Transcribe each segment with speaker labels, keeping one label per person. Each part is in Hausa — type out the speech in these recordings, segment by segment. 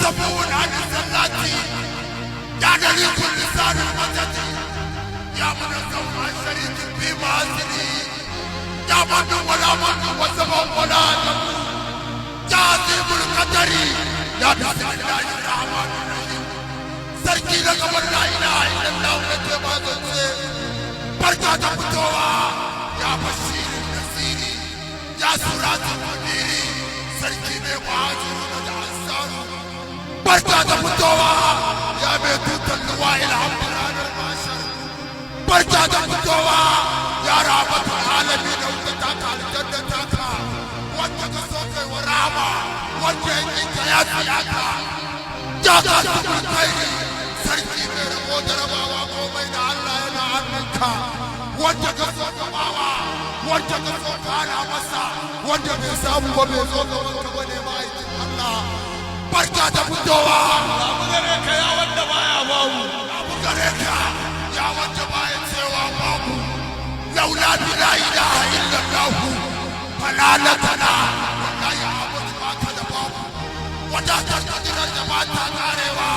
Speaker 1: سمو عن الزلات، يا دليل اللسان المدد، يا منزه عن شريك في معزله، يا من ولا من وسبب ولا دم، يا عظيم القدر، يا بسم الله الرحمن الرحيم. Sarki na gaban la ilaha illallah nake magance. Barka da fitowa ya bashirin nasiri, ya suratul muniri, sarki mai muhajiru da ansaru. Barka da fitowa ya mai tutar luwa ilhamdu ranar mashar. Barka da fitowa ya rahmatul alamin da wuta taka aljanna taka, wanda ka so kai wa rahama, wanda ya kinka ya tsiyaka. Ya ka tumul kairi, sarki mai rabo da rabawa, komai da Allah yana hannunka, wanda ka so ka bawa, wanda ka so ka hana masa, wanda bai samu ba bai zo gaban ka bane, ma'aikin Allah. Barka da fitowa.
Speaker 2: Abu gare ka ya wanda baya babu.
Speaker 1: Abu gare ka ya wanda baya cewa babu. Laula bi la ilaha illallah fala lakana. Wallahi Ahmadu, baka da babu. Wadatar kudurar da ba ta karewa,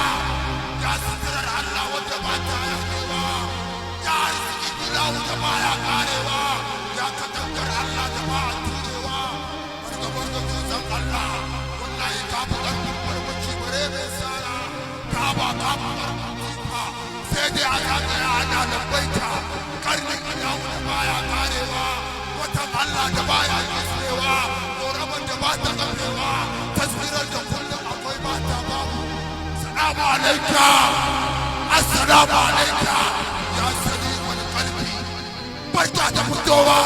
Speaker 1: ya suturar Allah wanda ba ta yakewa, ya arziki ilahu da baya karewa, ya katangar Allah da ba a turewa. Barka barka dutsen Allah. Wallahi ka fi karfin farmaki bare mai sara ka ba, ka fi karfin jifa sai dai a zagaya ana labbaika. Karnin ilahu da baya karewa, watan Allah da baya kisrewa, koramar da ba ta kafewa, taswirar da kullum akwai ba ta babu. Salamu alaika, assalamu alaika ya salimul qalbi. Barka da fitowa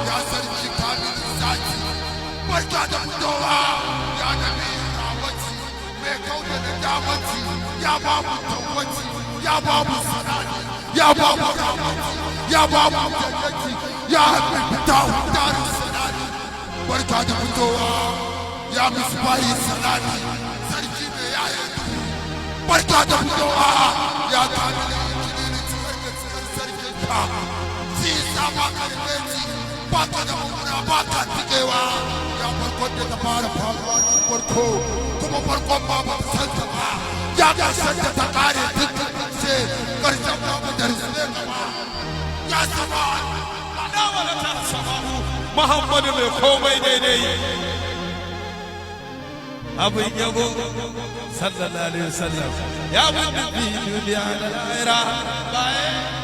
Speaker 1: ya sarki kamilin zati. Barka da fitowa ya nabi rawati mai kauda da damati, ya ba mu tawwaci, ya ba mu salati, ya ba mu rahmati, ya ba mu jannati, ya habibta daru salati. Barka da fitowa ya misbahi salati, sarki mai yaye duhu. Barka da fitowa ya kamilin ikilili, cikar da cikar sarkinka shi sa ba ka da laifi, ba ka da mummuna, ba ka tikewa. Ya farkon da ta fara faruwa tun farko, kuma farkon ma ba ta san ta ba. Ya karshen da ta kare tun karshe, karshen ma ba ta riske ka ba. Ya sama.
Speaker 2: Muhammadu mai komai daidai, abin yabo, sallallahu alaihi wasallam, ya bin nufi duniya da lahira bayan.